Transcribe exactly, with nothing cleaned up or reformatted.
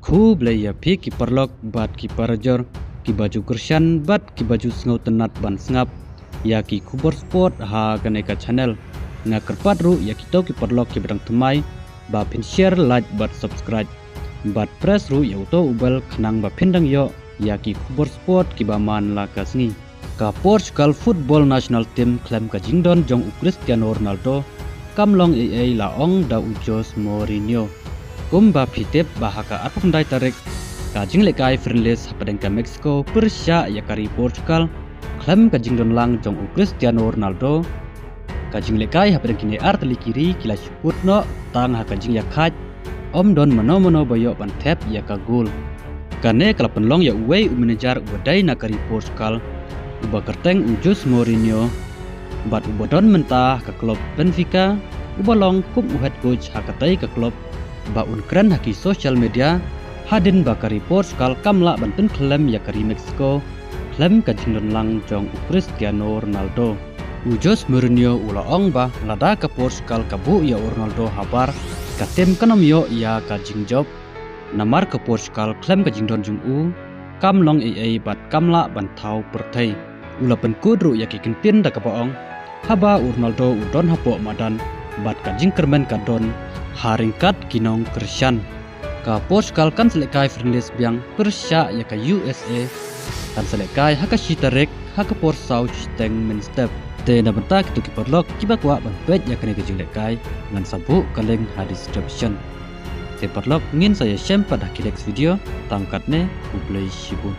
Khublei ïa phi ki paralok bad ki parajor, ki ba ju kyrshan bad ki ba ju sngewtynnat ban sngap ïa ki khubor sport ha kane ka channel. Nga kyrpad ruh ïa kito ki paralok ki ba dang thymmai ba phin share, like bad subscribe bad press ruh ïa uto u bell khnang ba phin dang ïoh ïa ki khubor sport ki ba man la ka sngi. Ka Portugal football national team khlem ka jingdon jong u Cristiano Ronaldo kam long ei ei, la ong da u Jose Mourinho. Kumba phi tip ba ha ka arphew khyndai tarik ka jinglehkai friendlies hapdeng ka Mexico pyrshah ïa ka ri Portugal khlem ka jingdon lang jong u Cristiano Ronaldo. Ka jinglehkai hapdeng kine ar tylli ki ri ki la shu kut noh tang ha ka jingïakhaid, ym don mano mano ba ïoh ban thep ïa ka gol. Kane ka la pynlong ïa uwei u manager uba dei na ka ri Portugal, uba kyrteng u Jose Mourinho, bad uba don mynta ha ka klub Benfica, uba long kum u head coach ha katei ka klub, ba un kren ha ki social media hadien ba ka ri Portugal kam lah ban pynkhlem ïa ka ri Mexico khlem ka jingdon lang jong u Cristiano Ronaldo. U Jose Mourinho u la ong ba lada ka Portugal ka buh ïa u Ronaldo habar, ka team kan ym ïoh ïa ka jingjop. Namar ka Portugal khlem ka jingdon jong u kam long ei ei bad kam lah ban thaw pyrthei. U la pynkut ruh ïa ki kyntien da kaba ong, haba u Ronaldo u don hapoh madan bad ka jingkyrmen ka don ha ryngkat ki nongkyrshan. Ka Portugal kan sa lehkai friendlies biang pyrshah ïa ka U S A, kan sa lehkai ha ka shi tarik ha ka por saw shiteng mynstep. Te na bynta kito ki paralok kiba kwah ban peit ïa kane ka jinglehkai, ngan sa buh ka link ha description. Te paralok, ngin sa ïashem pat ha ki next video. Tang katne, khublei shibun.